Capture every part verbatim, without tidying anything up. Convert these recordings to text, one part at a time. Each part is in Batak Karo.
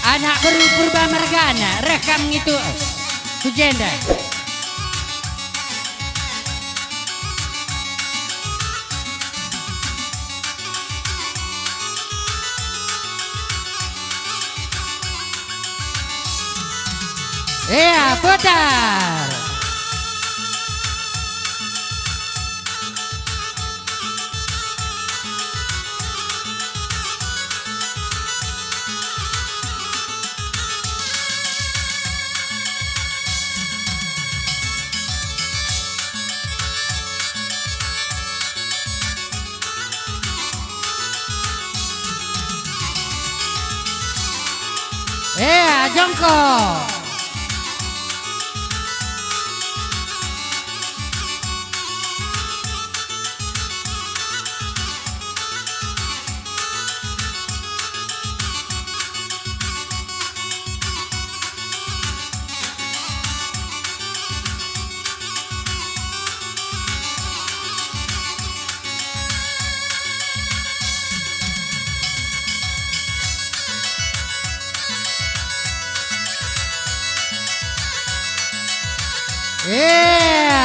Anak beru Purba mergana, reh kam ngitu ku jenda. Ea, putar. Ea, jongkok. Ea.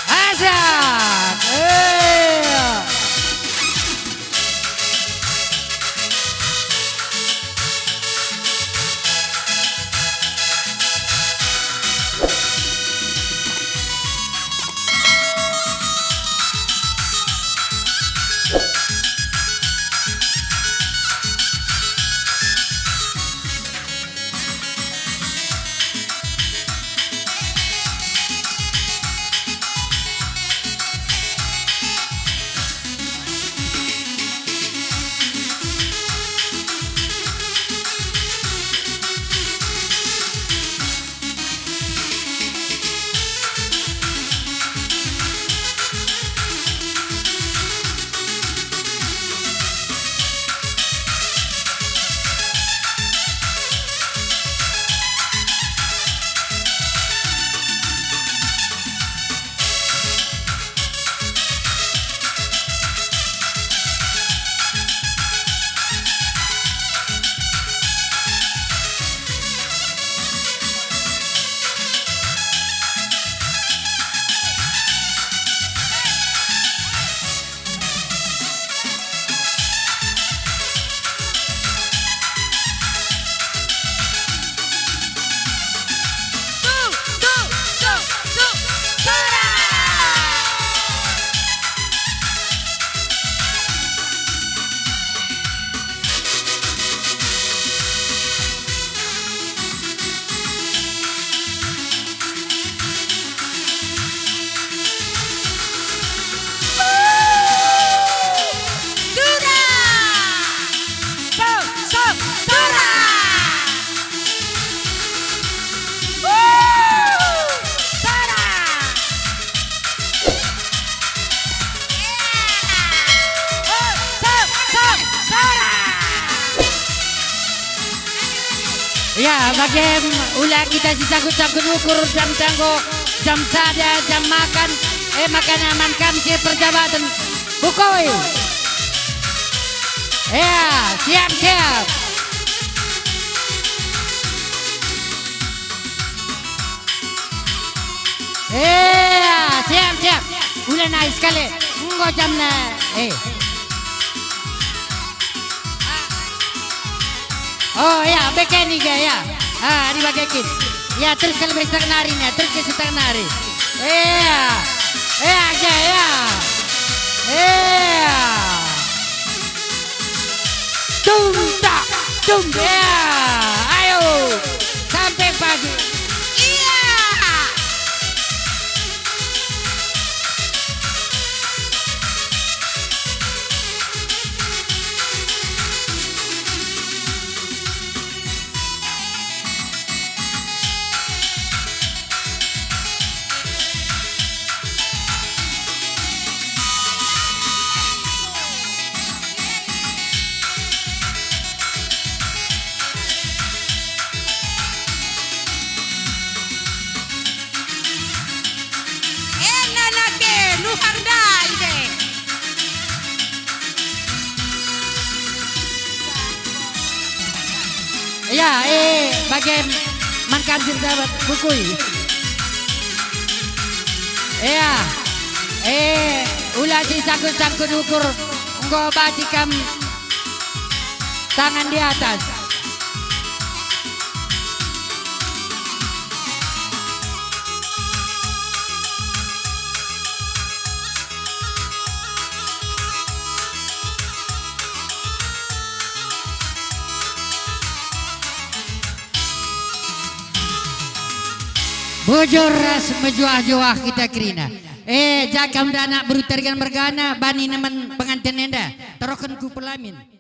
Asak. Ea. Ya, bage ula kita sisangkut-sangkut ukur jam tanggo, jam sada, jam makan, eh, makan aman kam si perjabaten. Bukoi. Ya, siap, siap. Ea, siap, siap. Ula nai sekali. Enggo jamna. Eh. Oh ya, beken iga ya. Ah, adi bage kin. Ya, terus kalau bersetak nari nih, terus ke setak nari. Ea. Ea, aja ya. Ea. Tung tak, tung. Ya, ayo. Sampai pagi. Iya. Ardai deh. Ya, eh, bage man kam si erdapat bukui. Ya, eh, ula sisangkut-sangkut ukur, enggo banci kam tangan di atas. Bujur ras mejuah-juah kita kerina. Eh, ja kam nda anak beru Tarigan mergana bani neman penganten enda, teroken ku pelamin.